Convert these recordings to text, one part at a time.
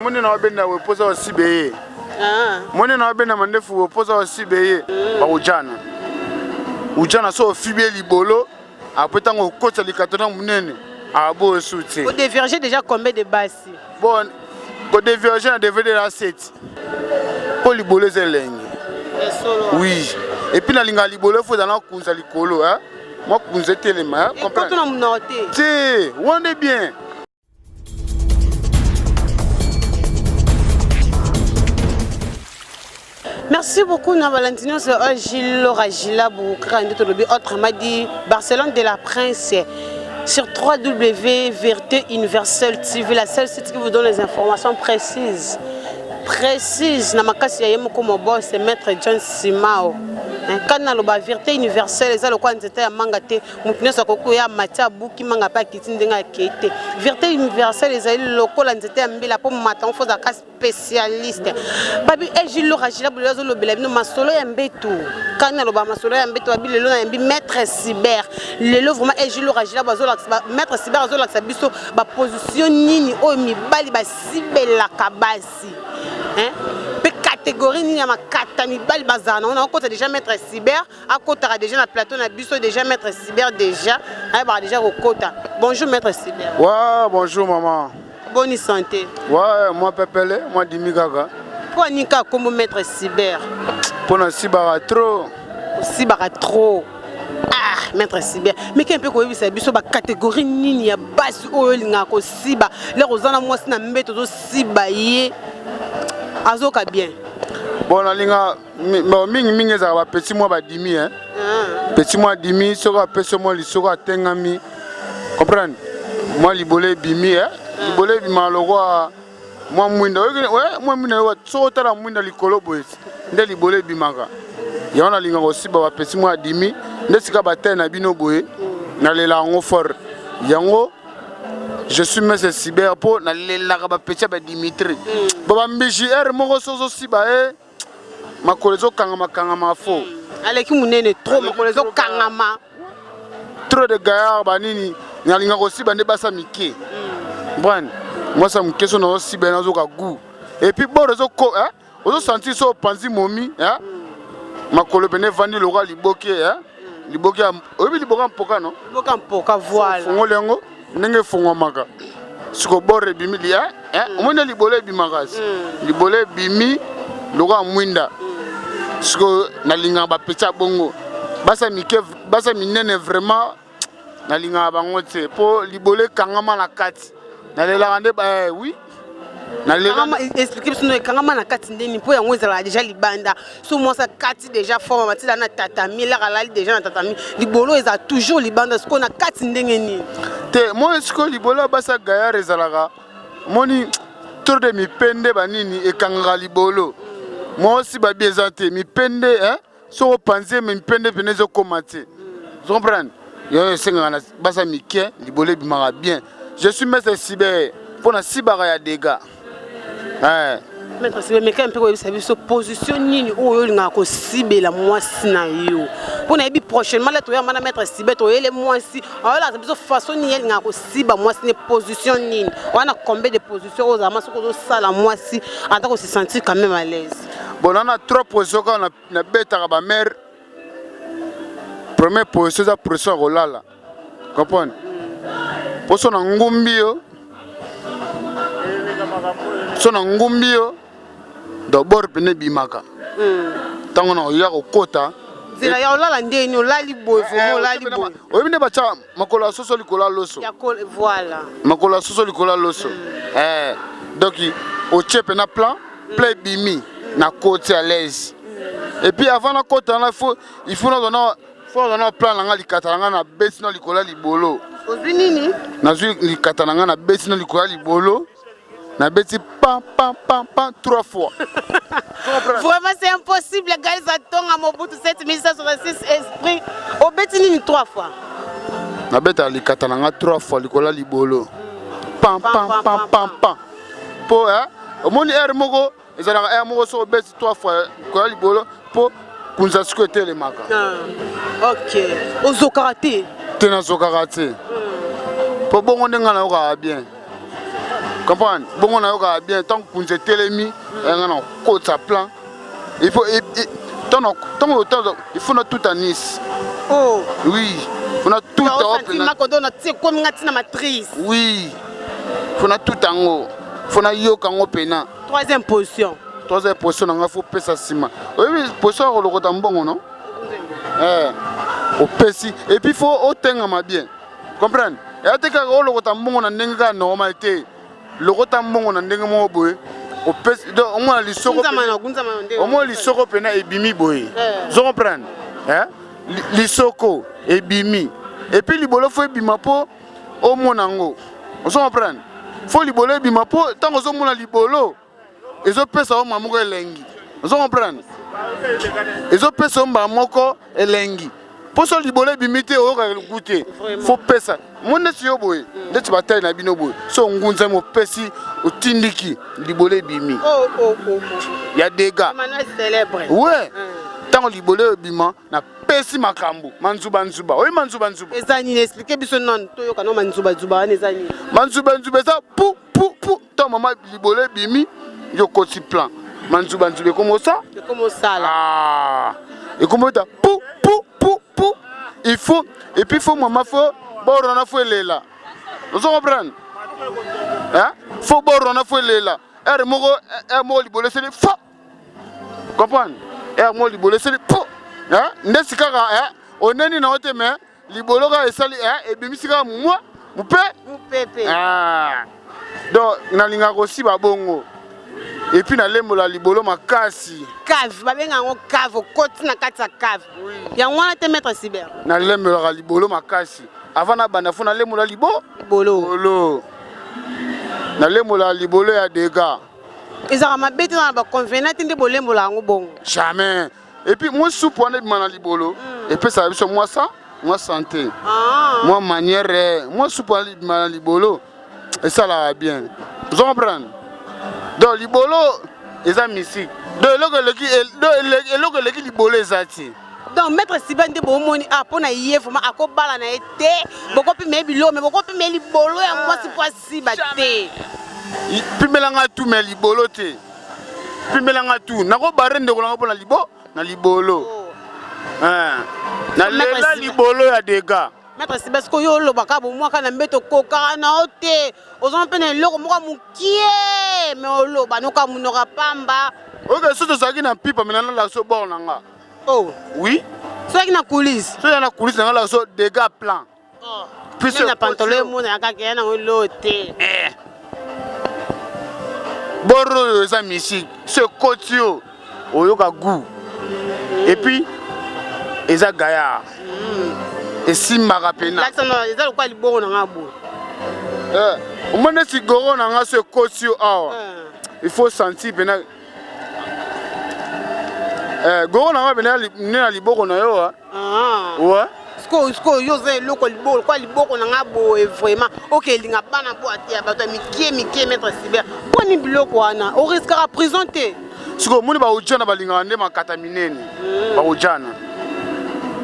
Moni na wabenda we poza wasibe ye. Ah. Moni na wabenda mandefu we poza wasibe ye. Mm. Bakujana. Ujana so ofibi libolo après tango okotisa likato na munene aboyo su te. O dévierger déjà combien de basi? Bon, ko dévierger na DVD la 7. Po libolo eza elengi. Oui. Et puis nalinga libolo faut ezala na kunza likolo hein. Mwa kunza etelema hein. Comprendre? Na monoko te. Te, wana bien. Merci beaucoup na balandi nyonso oyo Gilles Laura Gila Boukra nde tolobi autrement dit Barcelone de la Prince sur 3W Vérité Universelle TV la seule site qui vous donne les informations précises précises na makasi ya ye moko mobos maître John Simao kani naloba vérité universelle eza lokola nzete ya manga te moto nyonso akoki koya amati abuki manga mpe akiti ndenge akei te vérité universelle ezali lokola nzete ya mbila mpo mata ngo fo ozalaka spécialiste babi egile lora gila bolelo azolobela bino masolo ya mbetu kani naloba masolo ya mbetu babi lelo nayambi maître cyber lelo vraiment egile lora gila bazolakisa maître cyber azolakisa biso baposition nini oyo mibali basibelaka basi mpe catégorie nini ya makata mibali bazala nango nakokota déjà maître cyber akotaka déjà na plateau na biso déjà maître cyber déjà ayebaka déjà kokota bonjour maître cyber ouais bonjour maman boni santé ouais moi pepele moi dimi kaka mpo ani kaka kombo maître cyber mpo nasibaka trop osibaka trop ah maître cyber meke mpe koyebisa biso bacatégorie nini ya basi oyo olingaka kosiba lere oza na mwasi na mbeto ozosiba ye azoka bien bon nalinga mingi mingi ezalaka bapeti mwa badimi eh? ah. petit mwa adimi soki apesi mwa lisoko atengami comprendre mwa libolo ebimi eh? Ah. libolo ebimaka lokwa mwa mwinda mwa mwinda soki otala mwinda likolo boye nde libolo ebimaka yango nalingaka kosiba bapeti mwa adimi nde sika batele na bino boye nalela yango fort yango je suis mese cyber mpo nalelaka bapeti ya badimitri mm. babambiji ere moko so ozosiba ye makolo ezokangama kangama fo hmm. aleki munene trop makolo ezokangama trop de gaillard banini nalinga kosiba nde basa mike hmm. brand mwasi ya moke so nazosiba ye nazoka gout epuis bord ezoko ozosentir so opanzi momi hmm. makolo pene evandi lokola liboke liboke oyebi liboke ya mpoka no liboke ya mpoka voilà fongoli yango ndenge efongwamaka siko bord ebimi eh, eh, mm. omoni libolo ebimaka mm. libolo ebimi lokola mwinda mm. siko nalingaka bapeti ya bongo basa mike basa minene vraiment nalingaka bango te mpo libolo ekangama na kati nalelaka nde eh, oui explike biso no ekangama na kati ndeni mpo yango ezalaka deja libanda so mwasi akati deja forme matila na tatami elaka alali deja na tatami libolo ezala toujours libanda sikoyo na kati ndenge nini te moni sikoyo libolo ya basi ya gayard ezalaka moni trop de mipende banini ekangaka libolo mwasi babi eza te mipende eh? soki opanzi ye me mipende pene ezokoma te ozo comprendre yango esengaka na basa mike libolo ebimaka bien je suis maître cyber mpo na sibaka ya dégâts eh. maître sibe meka mpe koyebisa biso position nini oyo olingaka kosibela mwasi na yo mpo nayebi prochainement la toyamba na maître sibe toyele mwasi ayolakisa biso façon nini alingaka kosiba mwasi ne position nini wana combien de position oyo ozala soki ozosala mwasi ata kose sentir quand même à l'aise bon nana trois position kaka nabetaka bamare première position eza position ya kolala comprendre poso na ngumbi yo so na ngumbi yo d'abord pene ebimaka ntango na oya kokota nzela ya olala ndeni olali boye vraimen olali boye oyebi nde batya makolo ya soso likolo ya loso voilà makolo ya soso likolo ya loso eh, donc otie mpena plan plan ebimi na koti à l'aise et puis avant nakota wana il faut nazwa na faut nazwa na plan na nga likata na nga na beti na likolo ya libolo ozwi nini nazwi likata na nga na beti na likolo ya libolo nabeti pam pam pam pam trois fois vraiment c'est impossible guys atonga mobutu 7166 esprit obeti nini trois fois nabetaka likata na nga trois fois likolo ya libolo pam pam pam pam pam mpo eh, omoni heure moko ezalaka heure moko soki obeti trois fois likolo ya libolo mpo kunza siko etelemaka ah, ok ozokaka te te nazokaka te mpo bongo nde ngai nayokaka bien. Comprendre? Bongo nayokaka bien ntango kunza etelemi, yanga na kokotisa plan. Il faut ntango ntango il faut natuta Nice. Oh. Oui, faut natuta osanti makodo na tie komi nga tina matrice. Oui. Faut natuta yango. Faut nayoka yango pena. Troisième position. Troisième position na nga faut pesa nsima. Oyebi position ya kolokota mbongo non? Eh, opesi et puis faut otengama bien. Comprendre? Eya te kaka olokota mbongo na ndenge kaka normal te. Lokota mbongo na ndenge moko boye opesi donc omona lisoko omona lisoko mpena ebimi boye. Ozo comprendre? Eh? Lisoko ebimi. Et puis libolo faut ebima mpo omona yango. Ozo comprendre? Faut libolo ebima mpo ntango ozomona libolo ezopesa yo mbala moko elengi. Ozo comprendre? Ezopesa yo mbala moko elengi. Mpo so libolo ebimi te oyoka goût te. Faut pesa. Mo neti yo boye, neti batali na bino boye. So ngunzami opesi otindiki libolo ebimi. Oh oh oh. Ya dégâts. Emmanuel célèbre. Ouais. Ntango libolo ebima napesi makambo manzubanzuba. Oyi manzubanzuba. Eza nini? Explique biso nanu toyoka no manzubanzuba wana eza nini? Manzubanzuba eza pu pu pu ntango mama libolo ebimi yo okoti plan manzubanzuba ekomosa ekomosala ah, ekomota pu pu pu pu il faut et puis faut mama faut borona faut elela ozo comprendre hein faut borona faut elela heure moko heure moko libolo eseli fa comprendre heure moko libolo eseli pu hein ndesi kaka hein oneni na yo te mais libolo kaka esali eh, ebimisi kaka mwa mope mupepe ah. Donc nalingaka kosiba bongo et puis nalembola libolo makasi. Cave babenga yango cave, okoti na kati ya cave yango wana te maître cyber. Nalembolaka libolo makasi avant nabanda faut nalembola libo libolo libolo nalembola libolo ya dégâts. Ezalaka mabe te na baconvenant te nde bolembola yango bongo? Jamais. Et puis mwa supu wana ebima na libolo epesaka biso mwa sa mwa santé, mwa manière, mwa supu wana ebima na libolo esalaka bien. Ozo comprendre? Donc libolo eza mystique. Donc eloko eleki eloko eleki libolo eza te. Donc maître Siba nde bomoni ah mpo na ye vraiment akobala na ye te, bokopima ye biloko me bokopima ye libolo ya mwasi mpo asiba te. Pimelanga tu me libolo te. Pimelanga tu nakobare ndeko nanga mpona libo na libolo. Nalela libolo ya dégâts. Maître Siba sikoyo yo olobaka bomwaka na mbeto okokaka na yo te, oza mpe na eloko moko ya mokie me oloba noka monoko ya pamba. Oke so tozalaki na mpipa me nalala so bord na nga. Oh. Oui. Soki na coulisse. Soki na coulisse na nga so dégâts plan. Oh. Puis na pantalon emonaka kaka ya nango elo te. Eh. Boro oyo eza mystique. So ekoti yo oyoka goût. Et puis eza gaillard. Esimbaka pena. Eza lokola liboko na nga boye. Eh, omoni neti goro na nga so ekoti yo awa. Il faut sentir pena. Eh, goro na nga pena nde na liboko na yo. Ah. Ouais. Sikoyo sikoyo yo oza eloko liboko lokola liboko na nga boye vraiment oke elinga bana bo ya bato ya mikie mikie maître cyber mpo ni biloko wana oriskaka prison te. Sikoyo omoni baujana balingaka nde makata minene. Baujana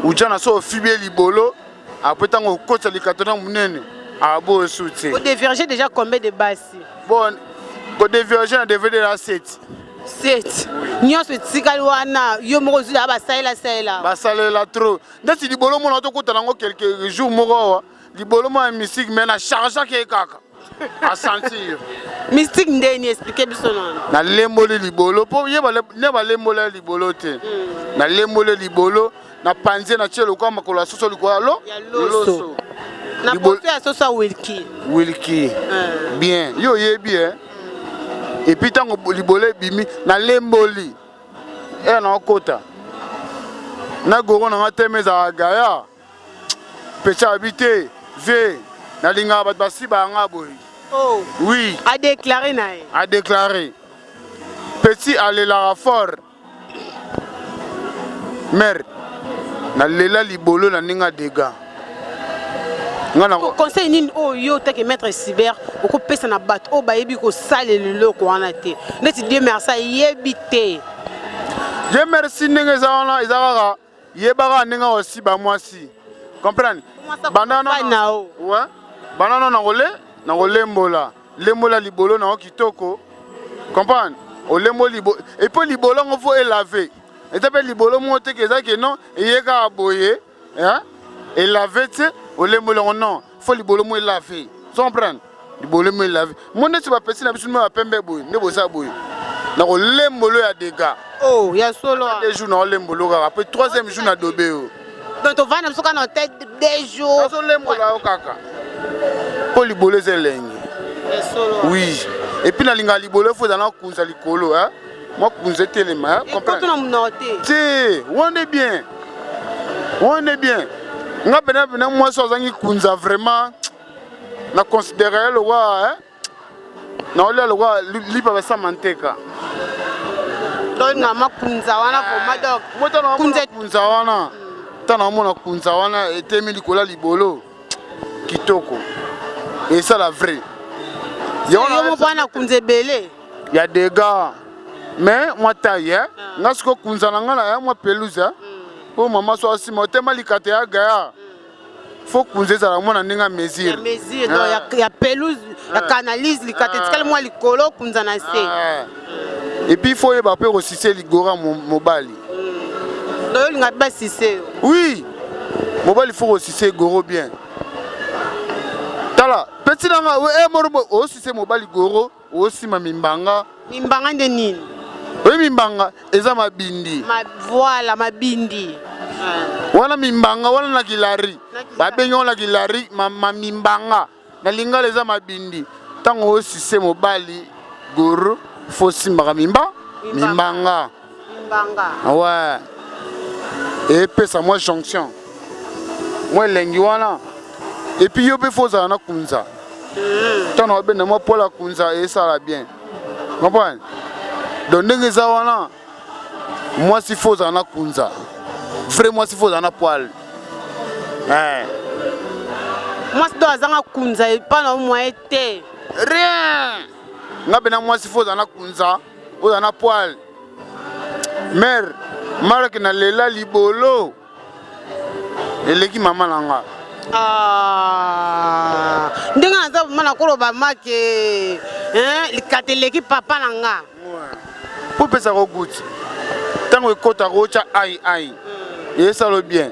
ujana so ofibi ye libolo apres ntango okotisa likata na monene aboyo su te. Odévierge déjà combien de basi? Bon, kodévierge na dévierge na 7. 7 nyonso etikali wana yo moko ozwi basalela salela. Basalela trop ndeti libolo mona tokutana yango quelques jours moko awa libolo moko ya mystique mais na chargeaki ye kaka asentir. Mystique ndeni explique biso nano. Nalemboli libolo mpo ye nde balembola ye libolo te. Nalemboli libolo napanzi ye natie lokola makolo ya soso likolo ya lo ya loso na poto ya soso ya wilki. Wilki bien yo oyebi eh. Et puis ntango libolo ebimi nalemboli eya naokota na goro nanga teme ezalaka gaya pesa abi te vie nalingaka bato basiba yanga boye. Oh. Oui. Adéclaré na ye. Adéclaré petit alelaka fort mare nalela libolo na ndenge ya dégâts. Conseil nini oyo yo take maître cyber okopesa na bato oyo bayebi kosalela eloko wana te neti Dieu merci ayebi te? Dieu merci ndenge eza wana eza kaka yebaka ndenge akosiba mwasi comprendre banda nano nakolembola. Lembola libolo na yo kitoko. Comprendre? Olemboli libolo et puis libolo yango faut elave. Eza pe libolo moko te ke eza ke non eye kaka boye, hein? Elave te, olemboli yango non. Faut libolo moko elave. Ozo comprendre? Libolo moko elave. Mo neti ba petits na biso nde ba pembe boye, nde boza boye. Na kolembolo ya dégâts. Oh, ya solo. Deux jours na olembolo kaka, pe troisième jour na dobe yo. Donc tovanda biso kaka na hotel deux jours. Nazolembola yo kaka. Mpo libolo eza elengi. Oui. Et puis nalingaka libolo fo ezala na kunza likolo, hein. Mwa kunza etelema, hein. Comprendre? na monoko te. Te, wana bien. Wana bien. Nga pena pena mwasi azangi kunza vraiment na considérer ye lokola hein. Naolia lokola lipa basama nteka. Donc na makunza wana vraiment donc. Kunza kunza wana. Tana omona kunza wana etemi likolo ya libolo. Kitoko. Esala vrai. Yo moko wana kunza ebele. Ya dégâts. Mais moi taille hein. Ah. Nga siko kunza na nga na ya mwa pelouse hein. Po mama so asima otema likata ya gaya. Faut kunza ezala mwa na ndenge ya mesure. Ya mesure donc ya pelouse ya canalise likata etikali mwa likolo kunza na se. Et puis il faut oyeba pe kosise ligora mobali. Donc olinga basise yo. Oui. Mobali faut kosise goro bien. Tala, petit nanga eh morobo osise mobali goro, osima mimbanga. Mimbanga nde nini? Oui, mimbanga eza mabindi. Ma voilà mabindi. Wana mimbanga wana na kilari. Babengi wana kilari ma, ma mimbanga. Na lingala eza mabindi. Tango osise mobali goro faut simbaka mimba mimbanga. Mimbanga. Ouais. Epesa mwa jonction. Mwa elengi wana. Et puis yo pe faut ozala na kunza. Ntango babenda mwa pola kunza esala bien. Comprendre? Donc ndenge eza wana mwasi faut ozala na kunza. Vrai mwasi faut ozala na poil. Eh. Mwasi do azanga kunza epa na moyen te. Rien. Nga pena mwasi faut ozala na kunza, ozala na poil. Mère, Marc na lela libolo. Eleki mama na nga. Ah, ndenge naza mama nakoloba make hein, likata eleki papa na nga. Po pesa ko goût. Tango ekota ko tya ai ai. Esalo bien.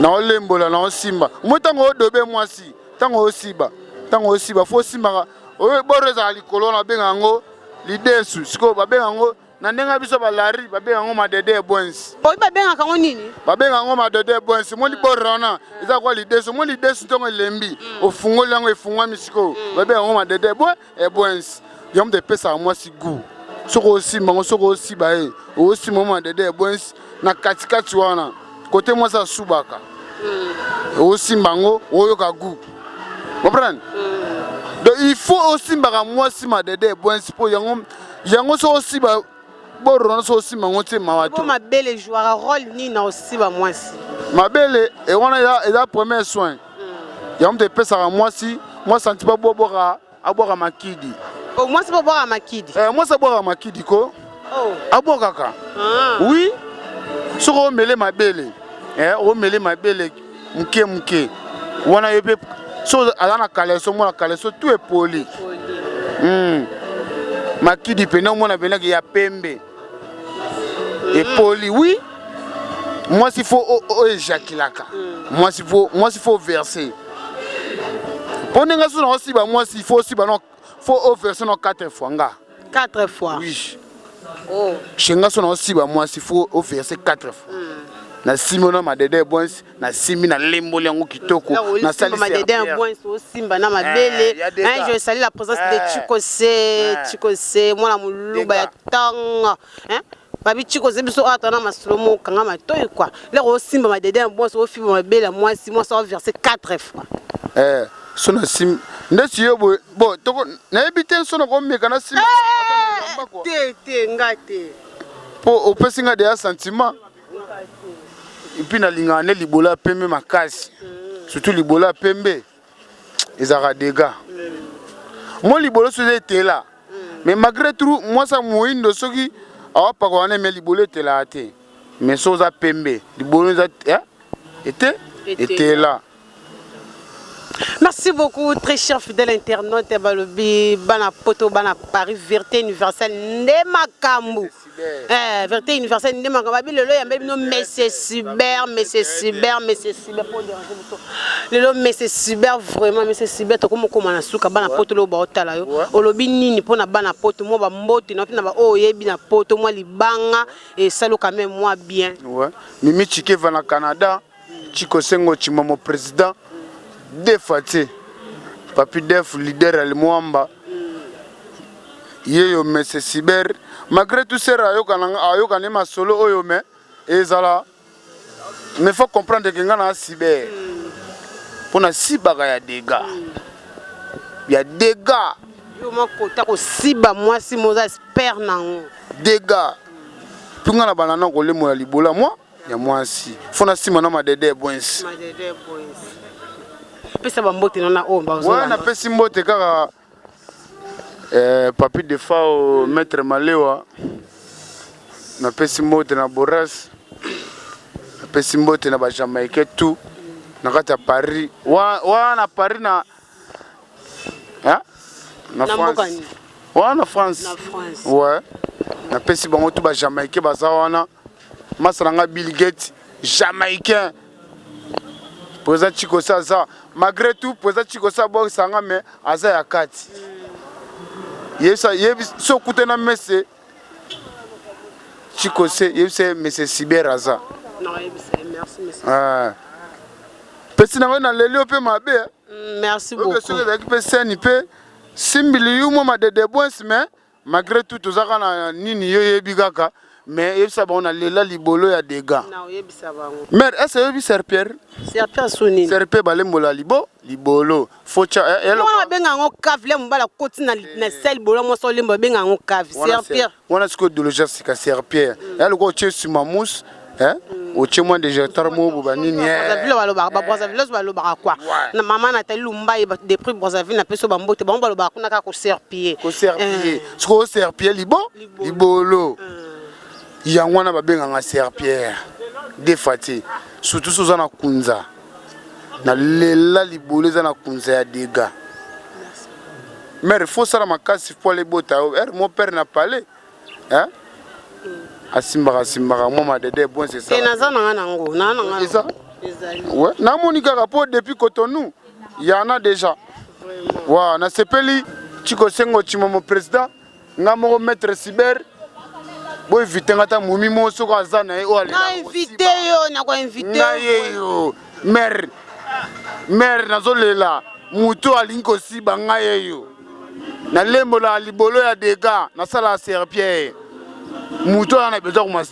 Na olembola na osimba. Moi tango odobe mwasi, tango osiba, tango osiba faut osimbaka. Oyo boro ezala likolo na benga yango lidesu. Sikoyo babenga yango na ndenge ya biso balari babenga yango madede ebwensi. Oyo babengaka yango nini? Babenga yango madede ebwensi. Moni boro wana eza kwa lidesu. Moni lidesu ntongo elembi ofungoli yango efungwami sikoyo. Babenga yango madede ebwensi. Yango moto epesaka mwasi goût. Soki osimba yango, soki osiba ye, osimba yango madede ebwensi na katikati wana kote mwasi asubaka. Osimba yango oyoka goût. Comprendre? Donc il faut osimbaka mwasi madede ebwensi po yango yango soki osiba boro wana soki osimba yango te mawa to. Mabele jouaka rôle nini na osiba mwasi? Mabele e wana eza premier soin. Yango moto epesaka mwasi mwa sentiment abwaka abwaka makidi. Oh, mwasi mpo abwaka makidi? Eh, mwasi abwaka makidi ko. Oh. Abwakaka. Ah. Oui. Soki omele mabele, eh, omele mabele muke muke. Wana yo pe so aza na caleçon, mona caleçon tout epoli. Makidi pena omona pena ya pembe. Epoli, oui. Mwasi faut o éjaculaka. Mwasi faut, mwasi faut verser. Po ndenge so na osiba mwasi, faut osiba no, faut o verser no 4 fois nga. 4 fois. Oui. Oh. Chez nga so na osiba mwasi faut o verser 4 fois. Na simi na madede bwens, na simi na lemboli yango kitoko, na sali madede bwens osimba na mabele. Hein, je salue la présence de Chikose, Chikose, mwana muluba ya tanga. Hein? Babi Chikose biso ata na masolo mo kanga matoyi quoi. Lero osimba madede bwens, ofiba mabele ya mwasi, mwasi o verser 4 fois. Eh, so na simi ndeti yo boye, bon toko nayebi te so na komeka na simi. Te te nga te. Po opesi nga deja sentiment. Et puis nalingaka nde libolo ya pembe makasi. Surtout libolo ya pembe ezalaka dégâts. Moi libolo soki etela. Mais malgré tout mwasi ya moyindo soki awapakola wana mais libolo etelaka te. Mais soki oza pembe libolo eza ete etela. Merci beaucoup, très cher fidèle internaute balobi bana poto bana Paris vérité universelle nde makambo. Eh, vérité universelle nde makambo. Babi lelo yambe bino monsieur Cyber, monsieur Cyber, monsieur Cyber pour déranger biso. Lelo monsieur Cyber vraiment monsieur Cyber tokomo koma na suka bana poto lo ba otala yo. Olobi nini pona bana poto mo ba mbote na pina ba oyebi na poto mwa libanga et salo quand même moi bien. Ouais. Mimi Chikeva na Canada. Chico Sengo Chimomo président deux fois te Papi Def leader ya Limwamba yeyo monsieur Cyber malgré tout sera ayokana ayokani masolo oyo mais ezala mais faut comprendre que nga na cyber mpo na sibaka ya dégâts ya dégâts yo moko kosiba mwasi moza expert nango dégâts mpo nga na banda na kolemola libola mwa ya mwasi fo na nsima na madede bwens Madede boys. Pesa bambote na oyo wana bazolanda. Napesi mbote kaka eh, Papi Defao, maître Malewa. Napesi mbote na Boras, napesi mbote na bajamaïcain tout na kati ya Paris wana na Paris na hein? Na Na mboka France nini? Wana na France. Na France. Ouais, napesi bango tout bajamaïcain baza wana. Masa na nga Bill Gates jamaïcain, président Chikosa aza malgré tout président Chikosa abwakisanga mais aza ya kati. Yebisa yebi so okutana mese Chikose, yebisa ye mese Cyber aza. Non, yebisa ye. Merci, monsieur. Ah. Pesi na ngai naleli yo mpe mabe eh. Merci Oyo beaucoup. soki ezalaki mpe seni mpe simbili yu mwa madede bwens, mais malgré tout tozaka na nini yo yebi kaka, mais yebisa bango nalela libolo ya dégâts. Na oyebisa bango. Mare ese oyebi serpillère? Serpillère so nini? Serpillère balembola libolo focha Wana babenga yango cave. Le mobali akoti na sel bolo mwasi olemba, babenga yango cave, serpillère. Wana sikoyo idéologie ya sika. Serpillère ya lokola otie nsima mousse, otie mwa déjecteur moko bo banini. Brazzaville balobaka, babrazzaville balobaka kwa na mama Nathalie Lumbai depuis Brazzaville, napesi yo bambote. Bango balobaka kuna kaka koserpiller. Koserpiller, sikoyo oserpiller libolo, yango wana babengaka serpillère deux fois te, surtout so oza na kunza. Nalela libolo eza na kunza ya dégâts. Mare fo osala makasi po alebota yo ere mo père na palais, hein? Asimbaka asimbaka mwa madede bon, c'est ça. Te, naza nanga nango naa nanga. Eza? Ezali. Ouais, namoni kaka mpo depuis Cotonou yana déjà wa nasepeli. Chiko Sengo Chimomo président, nga moko maître Cyber, boinvite nga ata momi moko soki aza na ye oyo Na invite yo, na koinvite. Ngai ye yo mare mare nazolela moto alingi kosiba ngai ye yo nalembolaka libolo ya dégâts, nasala serpillère. Moto aza na besoin,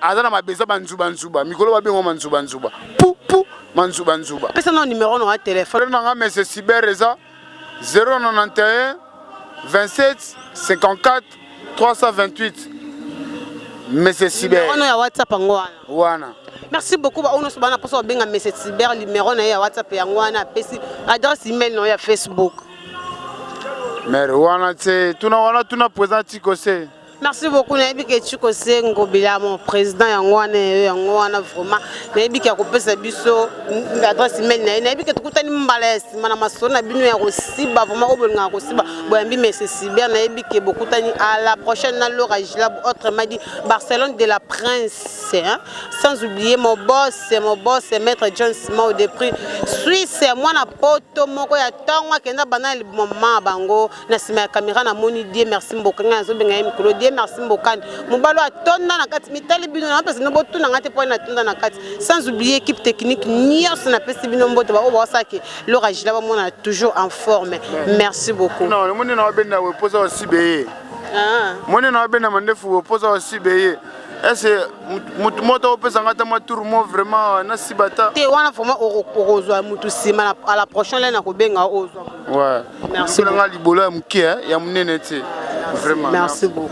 aza na mabeza banzubanzuba mikolo babengo manzubanzuba pu pu manzubanzuba. Pesa na numéro na ya téléphone. Nanga mese Cyber eza 091 27 54 328, mese Cyber. Numéro no ya WhatsApp yango wana. Wana. Merci beaucoup. Baoyo nyonso bana mposa babenga mese Cyber, numéro na ye ya WhatsApp yango wana. Apesi adresse email na yo ya Facebook. Mere wana te, tuna wana, tuna président Tikose. Merci beaucoup. Nayebi ke Chiko se Ngobila mon président yango wana yo yango wana. Vraiment nayebi ke akopesa biso adresse email na ye. Nayebi ke tokutani mbala ya nsima na masolo na bino ya kosiba. Vraiment oyo bolingaka kosiba, boyambi mese Cyber. Nayebi ke bokutani à la prochaine na Laura Gilab, autrement dit Barcelone de la Prince, hein? Sans oublier mon boss, mon boss maître John Simon depuis Suisse, mwana poto moko ya ntongo akenda bana mama bango na nsima ya caméra. Namoni Die Merci Mboka, ngai nazobenga ye mikolo Die Merci Mbokani, mobali oyo atonda na kati. Mitali bino napesa bino, botuna ngai te mpo natonda na kati. Sans oublier équipe technique nyonso, napesi bino mbote. Baoyo baosalaki Laura Gila bamona toujours en forme. Merci beaucoup. Non, moni na wabenda wepoza wasibe ye. Ah. Moni na wabenda mandefu wepoza wasibe ye. Ese mutu moto opesanga ata mwa tour mo vraiment nasiba ta. Te, wana vraiment okozwa mutu nsima. À la prochaine lene nakobenga, ozwa. Ouais. Merci. Nanga libolo ya moke ya monene te vraiment. Merci beaucoup.